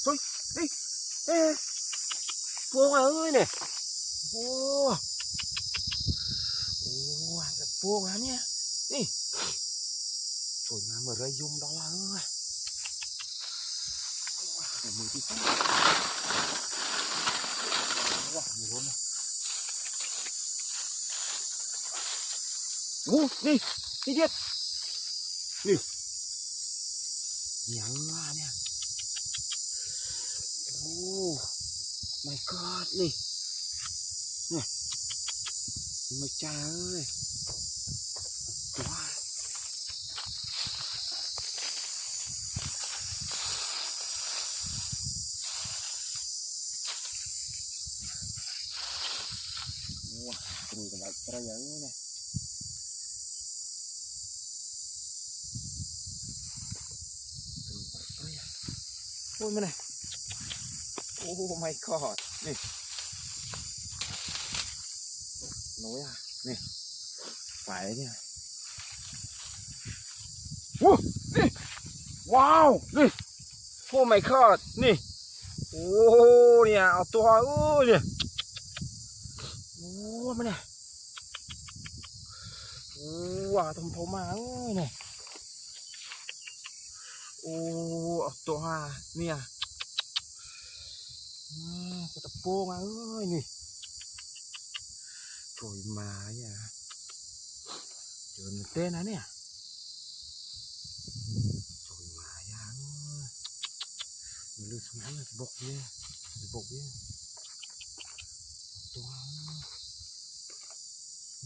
Ôi, ôi, ê, ê, puông à ơi này. Ôi, ôi, puông à nè. Nè. Ôi, mà mở ra yum đó là ơi. Ôi, mở đi. Ôi, mở luôn. Ủa, nè, nè, chết. Nè. Nhắn là nè. Oh my god, nè. Nè. Ôi cha ơi. Wow. Wah, terus kena try ya ini. Terus try ya. Oh, mana? Oh my god. Nih. Nih. Wow, nih. Wow, nih. Oh my god, nih. Oh, nih, ເອົາຕົວ ເອີຍ ເນຍ. ໂອ້ ມາແນ່. ໂອ້ ວ່າ ທຳໂພມາ ເອີຍ ເນຍ. ໂອ້ ເອົາຕົວ ເນຍ. ອືມ ປາຕະໂປງ ເອີຍ ນີ້. ໂອ້ຍ ມາ ຢາ ເຈີ ເຕັນ ນະ ເນຍ. ໂອ້ຍ ມາ ຢາ ເອີຍ ມີລືດສະໝັນ ສະບົກ ເນຍ ສະບົກ ເນຍ. ຕົວ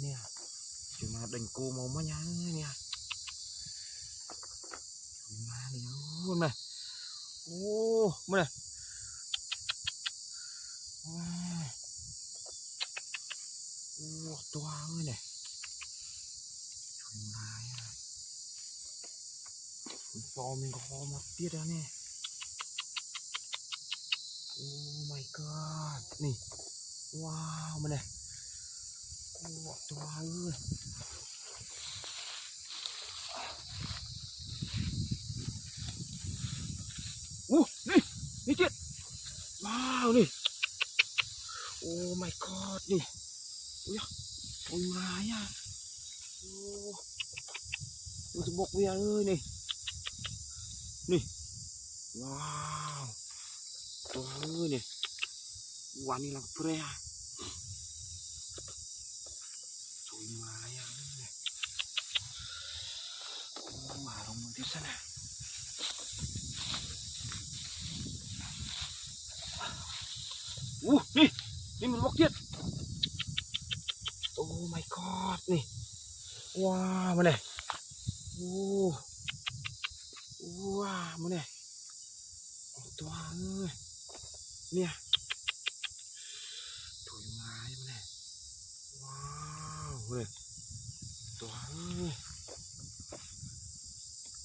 ເນຍ ຈະມາເດັນກູ ມອງມາ ຍັງ ເນຍ. ມາ ນີ້ ໂອ້ ມາ ໂອ້ ມາ ໂອ້ ຕົວ ເອີຍ ນີ້. ມາ ຊອມ ມັນກໍມາຕິດ ແລ້ວ ນີ້. Oh my god ນີ້. ວ້າວ ມາແນ່. ໂອ້ ຕົວ ເອີຍ. ໂອ້ ນີ້ ນີ້ ເຈັດ. ວ້າວ ນີ້. Oh my god ນີ້. ໂອ້ຍ ໂອ້ຍ ມາ ຢາ ໂອ້ ມັນສະບົກ ເວຍ ເອີຍ ນີ້ ນີ້. ວ້າວ ຕົວ ເອີຍ ນີ້. ວາ ນີ້ ລັງເປຣຍ ໂອ້ຍ ມາ ຢາ ໂອ້ ມາ ລົງ ເດັດ ຊັ້ນ ນະ. ໂອ້ ນີ້ ນີ້ມັນບັກເຈັດ. Oh my god ນີ້. ວ້າວ ມາແນ່. ໂອ້ ວ້າວ ມາແນ່. ຕົວ ເອີຍ ເນຍ. ໂອ້ຍ ມາ ມາແນ່. ວ້າວ ເອີຍ ຕົວ ເອີຍ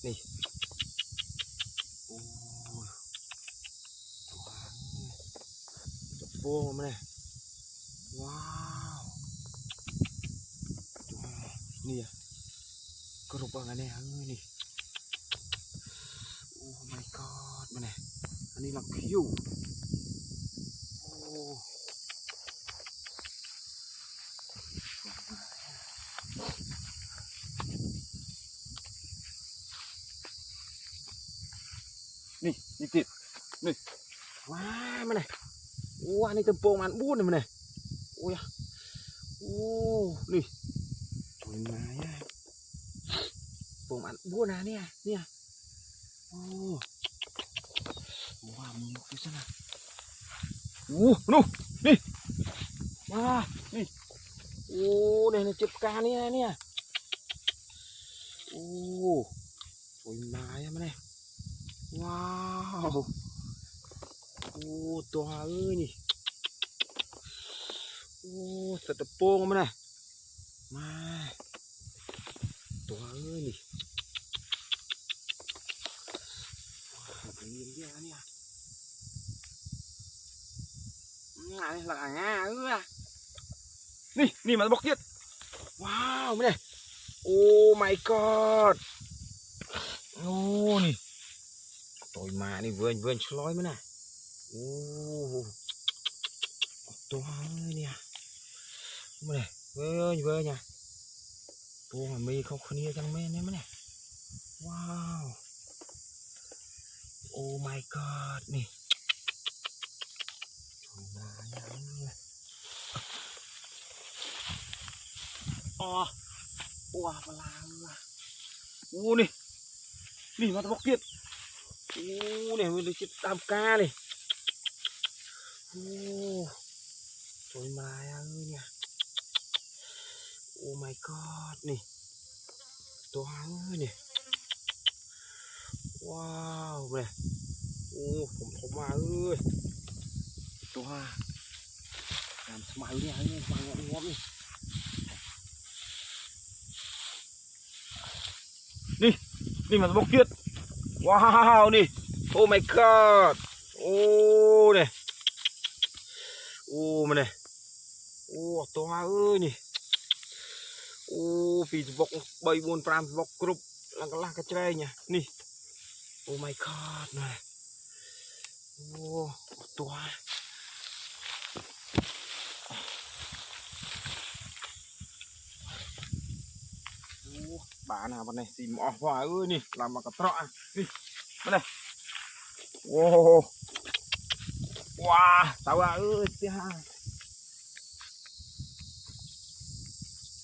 ນີ້. ໂອ້ຍ ຕົວ ເອີຍ ໂອ້ ມາແນ່. ວ້າວ ຕົວ ນີ້ ກະຫຼຸບ ເບິ່ງ ອັນນີ້ ເອີຍ ນີ້. Oh my god ມາແນ່. ອັນນີ້ ລັກຄິວ. ໂອ້ ນີ້ ນີ້ຕິດ ນີ້. ວ້າ ມາແນ່. ໂອ້ ອັນນີ້ ເຕັມໂປ່ງ ມັນບຸນ ມາແນ່. ໂອ້ຍ ໂອ້ ນີ້ ໂອ້ຍ ມາ ໂປ່ງ ມັນບຸນ ນະ ເນຍ ເນຍ. ໂອ້ ວ້າວ ມັນ ໂອ້ ມາ ນີ້ ວ້າ ນີ້. ໂອ້ ເນຍ ເຈັບກາ ເນຍ ເນຍ. ໂອ້ ໂອ້ຍ ມາ ມາແນ່. ວ້າວ ໂອ້ ຕົວ ເອີຍ ນີ້. ໂອ້ ສັດຕະໂປງ ມາແນ່. ມາ ຕົວ ເອີຍ ນີ້. ນີ້ ນີ້ ມາຕະບົກເຈັດ. ວ້າວ ມາເດ້. ໂອ້ my god. ໂອ້ ນີ້ ໂຕມານີ້ ເວີນ ເວີນຊະລອຍມານະ. ໂອ້ ໂຕເອີຍ ນີ້ ມາເດ້. ເວີນ ເວີນ ໂຕມາມີເຂົາເນຍຈັ່ງແມ່ນນີ້ ມາເດ້. ວ້າວ ໂອ້ my god ນີ້. ອໍ ໂອ້ ປາລາ. ໂອ້ ນີ້ ນີ້ ມາຕະບົກເຈັດ. ໂອ້ ນີ້ ມັນເຈັດຕາມການີ້. ໂອ້ ໂຕມາເອີຍ ນີ້. ໂອ້ my god ນີ້ ໂຕເອີຍ ນີ້. ວ້າວ ເບິ່ງ. ໂອ້ ຜົມເຂົ້າມາເອີຍ ໂຕຫາງາມສະມາຍນີ້ ງອບໆ ນີ້. ນີ້ ນີ້ ມາຕະບົກເຈັດ. ວ້າວ ນີ້ ໂອ້ my god. ໂອ້ ນີ້ ໂອ້ ມານີ້. ໂອ້ ໂຕຫາເອີຍ ນີ້. ໂອ້ ສີ່ຕະບົກ ໄປໝູນ ສາມຕະບົກ ກຣຸບ ຫຼັງກະລາກະຈາຍ ນີ້. ໂອ້ my god ນະ. ໂອ້ ໂຕຫາ ໂອ້ ບານະ ບານະ ຊິມອອກວ່າ ເອີ ນີ້ ລຳມາກະເຕາະ ນີ້ ມາເລີຍ. ໂອ້ ວ້າ ຕາວ່າ ເອີ ເສຍຫາຍ.